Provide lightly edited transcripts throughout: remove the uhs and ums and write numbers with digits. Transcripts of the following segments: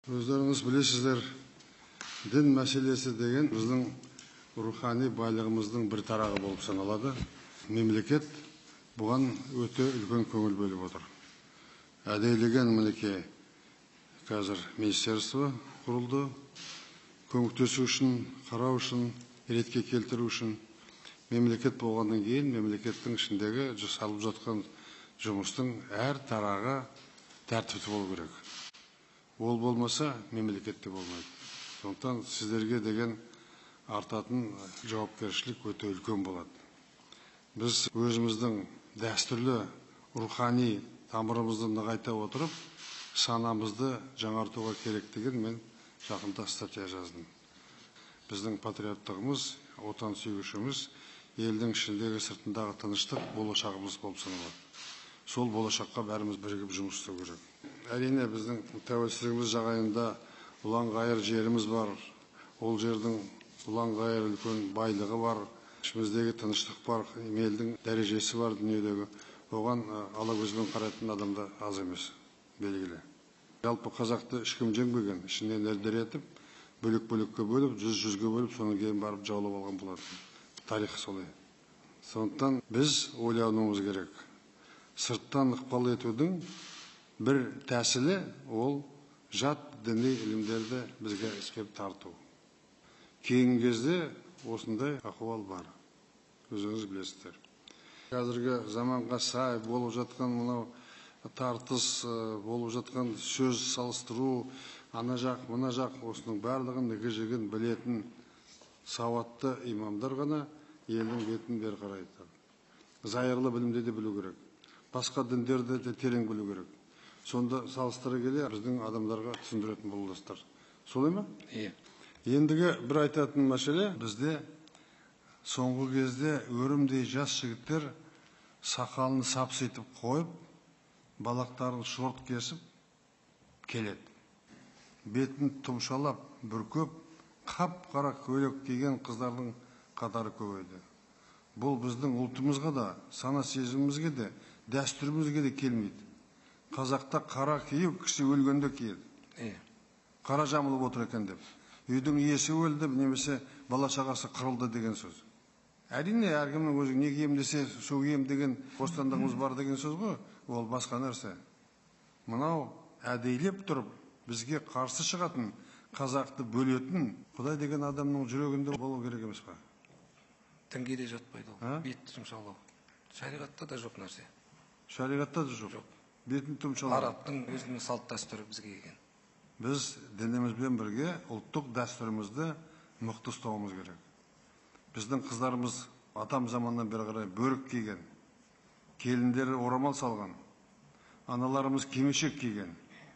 Өздеріңіз білесіздер, дін мәселесі деген біздің рухани байлығымыздың бір тарағы болып саналады. Мемлекет бұған өте үлкен көңіл бөліп отыр. Әдейілеген мінекей қазір министерство құрылды. Көмектесу үшін, қарау үшін, ретке келтіру үшін. Мемлекет болғаннан кейін мемлекеттің ішіндегі жасалып жатқан жұмыстың әр тарағы тәртіпті болу керек. Ол болмаса мемлекет те болмайды. Сондықтан сіздерге деген артатын жауапкершілік өте үлкен болады. Біз өзіміздің дәстүрлі рухани тамырымызды нығайта отырып, санамызды жаңартуға керек деген мен жақында статья жаздым. Біздің патриоттығымыз, отансүйгішіміз, елдің ішіндегі сыртындағы тыныштық болашағымыз болып саналады. Сол болашаққа бәріміз бірігіп жұмыс істеу керек. Әрине, біздің тәуелсіздігіміз жағдайында ұлан-ғайыр жеріміз бар. Ол жердің ұлан-ғайыр үлкен байлығы бар. Ішіміздегі тыныштық бар, елдің дәрежесі бар дүниедегі. Оған ала көзбен қарайтын адам да аз емес, белгілі. Жалпы қазақты ешкім жеңбеген, ішінен ілдіретіп, бөлек-бөлекке бөліп, жүз-жүзге бөліп, содан кейін барып жаулап алған болатын. Тарих солай. Сондықтан біз ойлануымыз керек. Сырттан ықпал етудің бір тәсілі ол жат діни ілімдерді бізге іске тарту. Кейінгі кезде осындай ахуал бар. Өзіңіз білесіздер. Қазіргі заманға сай болып жатқан мынау тартыс, болып жатқан сөз салыстыру, ана жақ, мына жақ, осының барлығын ігі-жігін білетін сауатты имамдар ғана елдің бетін бері қарайды. Зайырлы білімді де білу керек. Басқа діндерді де терең білу керек. Сонда салыстыра келе біздің адамдарға түсіндіретін боласыздар. Солай ма? Иә. Ендігі бір айтатын мәселе, бізде соңғы кезде өрімдей жас жігіттер сақалын сапситып қойып, балақтарын шорт кесіп келеді. Бетін тұмшалап, бүркеп, қап-қара көйлек киген қыздардың қатары көбейді. Бұл біздің ұлтымызға да, сана сезімімізге де, дәстүрімізге де келмейді. Қазақта қара кию кісі өлгенде киеді. Қара жамылып отыр екен деп. Үйдің иесі өлді, немесе бала шағасы қырылды деген сөз. Әрине, әркімнің өзі не кием десе, сол кием деген бостандығымыз бар деген сөз ғой, ол басқа нәрсе. Мынау әдейілеп тұрып бізге қарсы шығатын, қазақты бөлетін Құдай деген адамның жүрегінде болу керек емес па? Дінге де жатпайды ол, бетті тұмшалау. Шариғатта да жоқ нәрсе. Шариғатта да жоқ. Бетін тұмшалау. Арабтың өзінің салт дәстүрі бізге келген. Біз дінімізбен бірге ұлттық дәстүрімізді мықты ұстауымыз керек. Біздің қыздарымыз атам заманнан бері қарай бөрік киген, келіндері орамал салған, аналарымыз кимешек киген.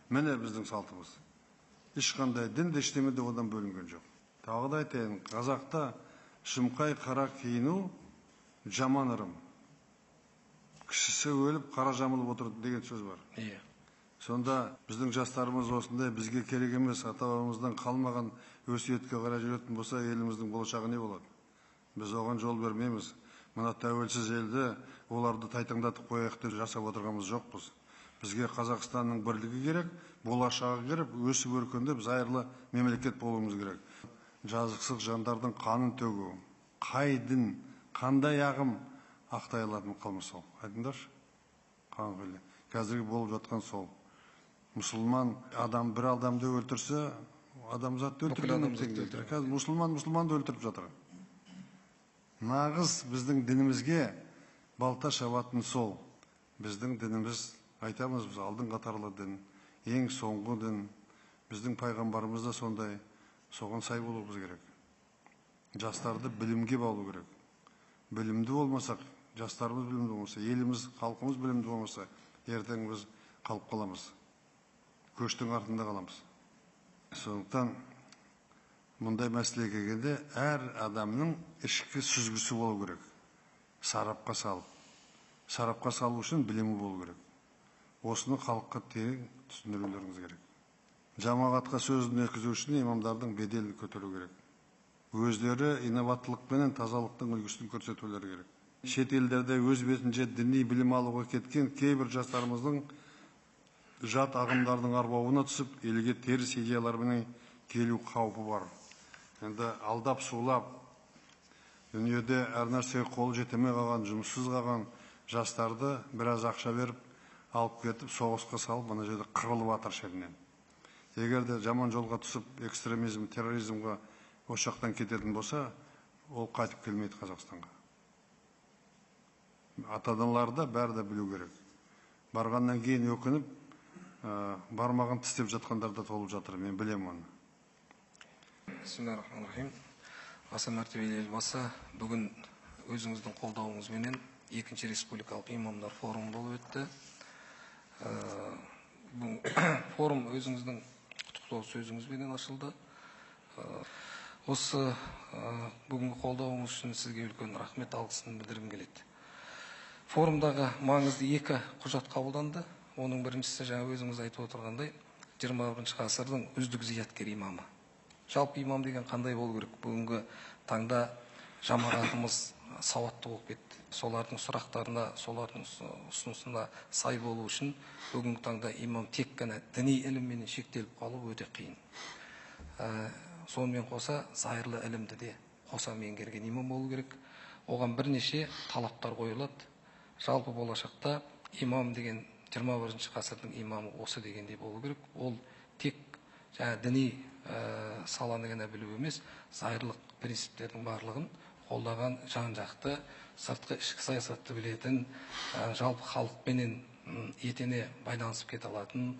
Міне біздің салтымыз. Ешқандай дін де ештеме де одан бөлінген жоқ. Тағы да айтайын, қазақта шымқай қара киіну жаман ырым. Кішісі өліп қара жамылып отырды деген сөз бар. Иә. Сонда біздің жастарымыз осындай бізге керек емес, ата-бабамыздан қалмаған өсиетке қарай жүретін болса, еліміздің болашағы не болады? Біз оған жол бермейміз. Мына тәуелсіз елді оларды тайтаңдатып қояйық деп жасап отырғанымыз жоқпыз. Бізге Қазақстанның бірлігі керек, болашағы керек, өсіп өркендеп зайырлы мемлекет болуымыз керек. Жазықсыз жандардың қанын төгу, қай дін, қандай ағым ақтай алатын қылмыс ол? Айтыңдаршы. Қан құйлы. Қазіргі болып жатқан сол. Мұсылман адам бір адамды өлтірсе, адамзатты өлтіргеннен тең. Қазір мұсылман мұсылманды өлтіріп жатыр. Нағыз біздің дінімізге балта шабатын сол. Біздің дініміз, айтамыз біз, алдың қатарлы дін, ең соңғы дін. Біздің пайғамбарымыз да сондай, соған сай болуымыз керек. Жастарды білімге баулу керек. Білімді болмасақ, жастарымыз білімді болмаса, еліміз, халқымыз білімді болмаса, ертең біз қалып қаламыз. Көштің артында қаламыз. Сондықтан мұндай мәселе келгенде әр адамның ішкі сүзгісі болу керек. Сарапқа салып. Сарапқа салу үшін білімі болу керек. Осыны халыққа терең түсіндірулеріңіз керек. Жамағатқа сөзін өткізу үшін имамдардың беделін көтеру керек. Өздері инабаттылық пенен тазалықтың үлгісін көрсетулері керек. Шет елдерде өз бетінше діни білім алуға кеткен кейбір жастарымыздың Жат ағымдардың арбауына түсіп, елге теріс идеялармен келу қаупі бар. Енді алдап сулап, дүниеде әр нәрсеге қолы жетемей қалған, жұмыссыз қалған жастарды біраз ақша беріп, алып кетіп, соғысқа салып, ана жерде қырылып жатыр шетінен. Егер де жаман жолға түсіп, экстремизм, терроризмға осы жақтан кететін болса, ол қайтып келмейді Қазақстанға. Ата-аналары да бәрі де білу керек. Барғаннан кейін өкініп, бармағын тістеп жатқандар да толып жатыр, мен білемін оны. Бисмиллахиррахманиррахим. Аса мәртебелі Елбасы, бүгін өзіңіздің қолдауыңызбенен екінші республикалық имамдар форумы болып өтті. Бұл форум өзіңіздің құттықтау сөзіңізбенен ашылды. Осы бүгінгі қолдауыңыз үшін сізге үлкен рахмет, алғысын білдіргім келеді. Форумдағы маңызды екі құжат қабылданды. Оның біріншісі, жаңа өзіңіз айтып отырғандай, 21 ғасырдың үздік зияткер имамы. Жалпы имам деген қандай болу керек? Бүгінгі таңда жамағатымыз сауатты болып кетті. Солардың сұрақтарына, солардың ұсынысына сай болу үшін бүгінгі таңда имам тек қана діни ілімменен шектеліп қалу өте қиын. Сонымен қоса зайырлы ілімді де қоса меңгерген имам болу керек. Оған бірнеше талаптар қойылады. Жалпы болашақта имам деген 21 ғасырдың имамы осы дегендей болу керек. Ол тек жаңа діни саланы ғана білу емес, зайырлық принциптердің барлығын қолдаған, жан-жақты, сыртқы ішкі саясатты білетін, жалпы халықпенен етене байланысып кете алатын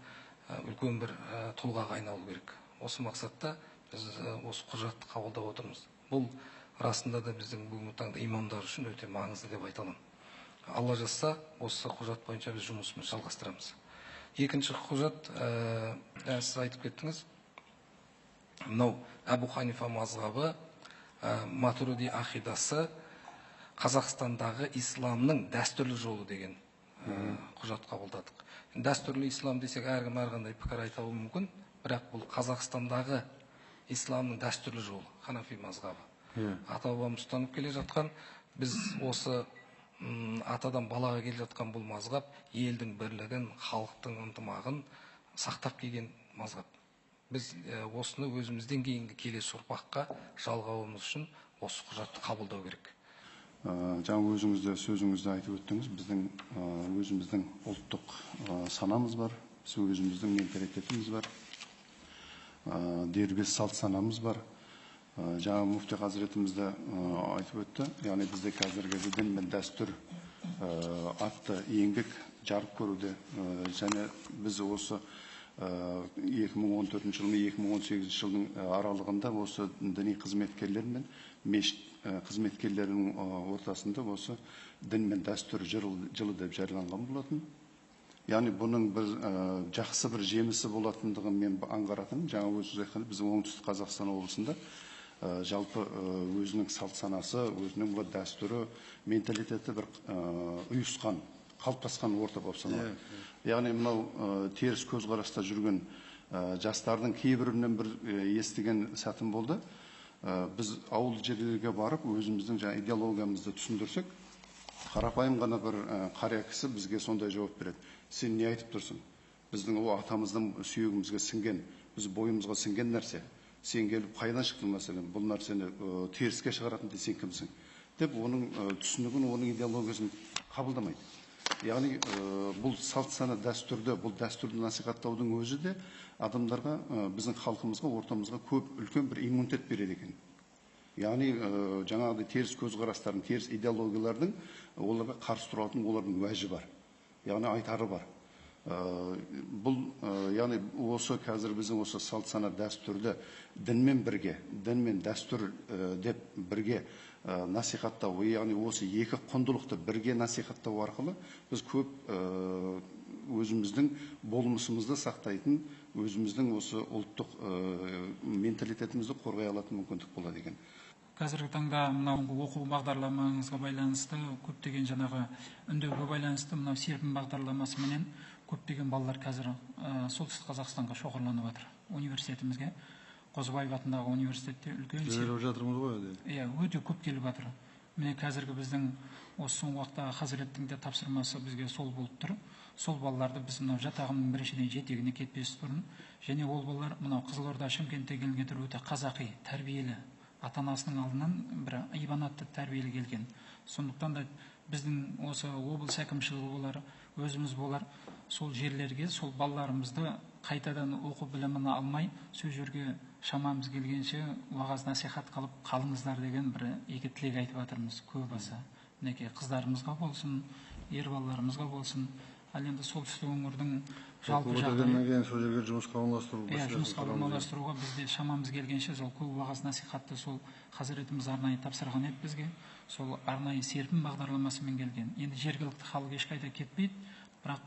үлкен бір тұлғаға айналу керек. Осы мақсатта біз осы құжатты қабылдап отырмыз. Бұл расында да біздің бүгінгі таңда имамдар үшін өте маңызды деп айта аламын. Алла жазса, осы құжат бойынша біз жұмысымызды жалғастырамыз. Екінші құжат, сіз айтып кеттіңіз, мынау Әбу Ханифа мазхабы, Матуриди ақидасы, Қазақстандағы исламның дәстүрлі жолы деген құжат қабылдадық. Дәстүрлі ислам десек, әркім әрқандай пікір айтуы мүмкін, бірақ бұл Қазақстандағы исламның дәстүрлі жолы, Ханафи мазхабы. Ата-бабамыз ұстанып келе жатқан, біз осы атадан балаға келе жатқан бұл мазхаб елдің бірлігін, халықтың ынтымағын сақтап келген мазхаб. Біз осыны өзімізден кейінгі келесі ұрпаққа жалғауымыз үшін осы құжатты қабылдау керек. Жаңа өзіңіз де сөзіңізде айтып өттіңіз, біздің өзіміздің ұлттық санамыз бар, біз өзіміздің менталитетіміз бар, дербес салт санамыз бар. Жаңа муфти хазіретіміз де айтып өтті, яғни бізде қазіргі кезде дін мен дәстүр атты еңбек жарық көруде, және біз осы 2014 жыл мен 2018 жылдың аралығында осы діни қызметкерлер мен мешіт қызметкерлерінің ортасында осы дін мен дәстүр жылы деп жарияланған болатын. Яғни бұның бір жақсы бір жемісі болатындығын мен аңғаратыным. Жаңа өзіңіз айтқандай, біздің Оңтүстік Қазақстан облысында жалпы өзінің салт санасы, өзінің бір дәстүрі, менталитеті бір ұйысқан, қалыптасқан орта болып саналады. Яғни мынау теріс көзқараста жүрген жастардың кейбірінен бір естіген сәтім болды. Біз ауыл жерлерге барып өзіміздің жаңа идеологиямызды түсіндірсек, қарапайым ғана бір қария кісі бізге сондай жауап береді. Сен не айтып тұрсың? Біздің о атамыздың сүйегімізге сіңген, біз бойымызға сіңген нәрсе. Сен келіп қайдан шықтың мәселен, бұл нәрсені теріске шығаратын сен кімсің? Деп оның түсінігін, оның идеологиясын қабылдамайды. Яғни бұл салт сана дәстүрді, бұл дәстүрді насихаттаудың өзі де адамдарға, біздің халқымызға, ортамызға көп үлкен бір иммунитет береді екен. Яғни жаңағыдай теріс көзқарастардың, теріс идеологиялардың оларға қарсы тұратын олардың уәжі бар. Яғни айтары бар. Бұл яғни осы қазір біздің осы салт сана дәстүрді дінмен бірге, дін мен дәстүр деп бірге насихаттау, яғни осы екі құндылықты бірге насихаттау арқылы біз көп өзіміздің болмысымызды сақтайтын, өзіміздің осы ұлттық менталитетімізді қорғай алатын мүмкіндік болады екен. Қазіргі таңда мынау оқу бағдарламаңызға байланысты көптеген жаңағы үндеуге байланысты мынау серпін бағдарламасыменен көптеген балалар қазір Солтүстік Қазақстанға шоғырланып жатыр. Университетімізге, Қозыбаев атындағы университетте үлкен жіберіп жатырмыз ғой. Иә, өте көп келіп жатыр. Міне қазіргі біздің осы соңғы уақытта хазіреттің де тапсырмасы бізге сол болып тұр. Сол балаларды біз мынау жат ағымның біріншіден жетегіне кетпес бұрын, және ол балалар мынау Қызылорда, Шымкентте келген өте қазақи, тәрбиелі, ата-анасының алдынан бір ибанатты тәрбиелі келген. Сондықтан да біздің осы облыс әкімшілігі болар, өзіміз болар, сол жерлерге сол балаларымызды қайтадан оқу білімін алмай, сол жерге шамамыз келгенше уағыз насихат қылып қалыңыздар деген бір екі тілек айтып жатырмыз көп аса. Мінекей қыздарымызға болсын, ер балаларымызға болсын. Ал енді солтүстік өңірдің жалпы жағдайы кейін сол жерге жұмысқа орналастыру, иә, жұмысқа орналастыруға бізде шамамыз келгенше сол көп уағыз насихатты сол хазіретіміз арнайы тапсырған еді бізге. Сол арнайы серпін бағдарламасымен келген. Енді жергілікті халық ешқайда кетпейді, бірақ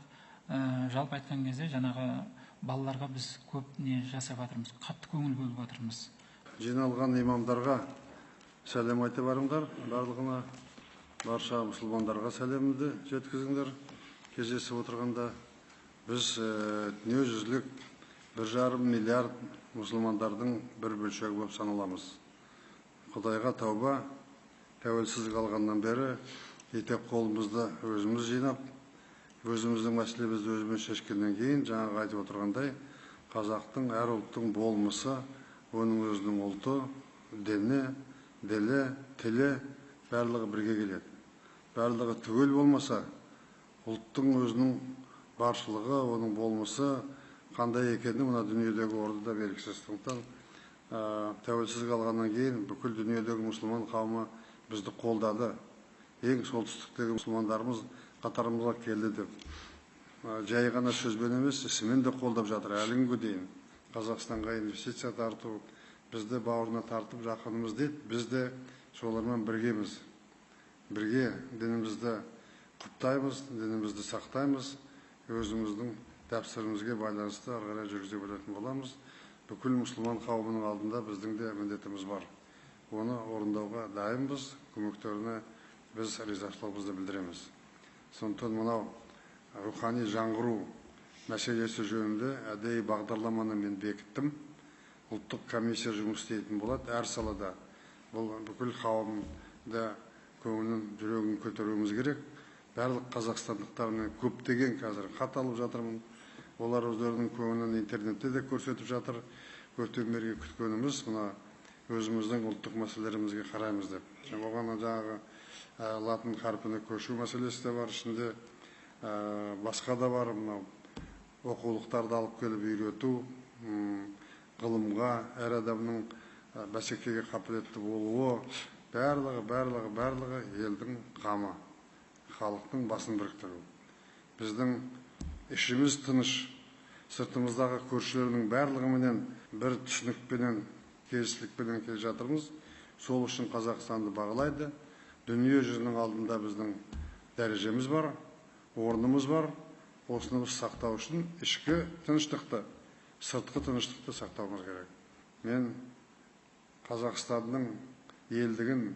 жалпы айтқан кезде жаңағы балаларға біз көп не жасап жатырмыз, қатты көңіл бөліп жатырмыз. Жиналған имамдарға сәлем айтып барыңдар, барлығына, барша мұсылмандарға сәлемімді жеткізіңдер. Кездесіп отырғанда біз дүниежүзілік 1,5 миллиард мұсылмандардың бір бөлшегі болып саналамыз. Құдайға тәуба, тәуелсіздік алғаннан бері етек қолымызды өзіміз жинап, өзіміздің мәселемізді өзіміз шешкеннен кейін, жаңағы айтып отырғандай, қазақтың әр ұлттың болмысы, оның өзінің ұлты, діні, ділі, тілі барлығы бірге келеді. Барлығы түгел болмаса, ұлттың өзінің баршылығы, оның болмысы қандай екені мына дүниедегі орды да белгісіз. Сондықтан тәуелсіздік алғаннан кейін бүкіл дүниедегі мұсылман қауымы бізді қолдады. Ең солтүстіктегі мұсылмандарымыз қатарымызға келді деп. Жай ғана сөзбен емес, ісімен де қолдап жатыр әлі күнге дейін. Қазақстанға инвестиция тарту, бізді бауырына тартып жақынымыз дейді, біз де солармен біргеміз. Бірге дінімізді құптаймыз, дінімізді сақтаймыз, өзіміздің дәстүрімізге байланысты ары қарай жүргізе беретін боламыз. Бүкіл мұсылман қауымының алдында біздің де міндетіміз бар. Оны орындауға дайынбыз, көмектеріне біз ризашылығымызды білдіреміз. Сондықтан мынау рухани жаңғыру мәселесі жөнінде әдейі бағдарламаны мен бекіттім. Ұлттық комиссия жұмыс істейтін болады әр салада. Бұл бүкіл қауымды көңілін, жүрегін көтеруіміз керек. Барлық қазақстандықтармен көптеген қазір хат алып жатырмын. Олар өздерінің көңілін интернетте де көрсетіп жатыр. Көптен бері күткеніміз мына өзіміздің ұлттық мәселелерімізге қараймыз деп. Оған жаңағы латын қарпіне көшу мәселесі де бар, ішінде басқа да бар, мынау оқулықтарды алып келіп үйрету, ғылымға әр адамның бәсекеге қабілетті болуы, барлығы елдің қамы, халықтың басын біріктіру. Біздің ішіміз тыныш, сыртымыздағы көршілердің барлығыменен бір түсінікпенен, келісілікпенен келе жатырмыз. Сол үшін Қазақстанды бағалайды. Дүние жүзінің алдында біздің дәрежеміз бар, орнымыз бар. Осыны біз сақтау үшін ішкі тыныштықты, сыртқы тыныштықты сақтауымыз керек. Мен Қазақстанның елдігін,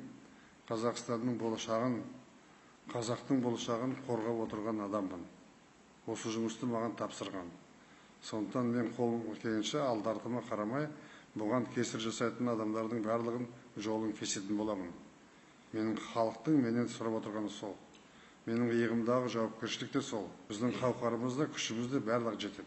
Қазақстанның болашағын, қазақтың болашағын қорғап отырған адаммын. Осы жұмысты маған тапсырған. Сондықтан мен қолым келгенше алды артыма қарамай, бұған кесір жасайтын адамдардың барлығын жолын кесетін боламын. Менің халықтың менен сұрап отырғаны сол. Менің иығымдағы жауапкершілік те сол. Біздің қауқарымыз да, күшіміз де барлығы жетеді.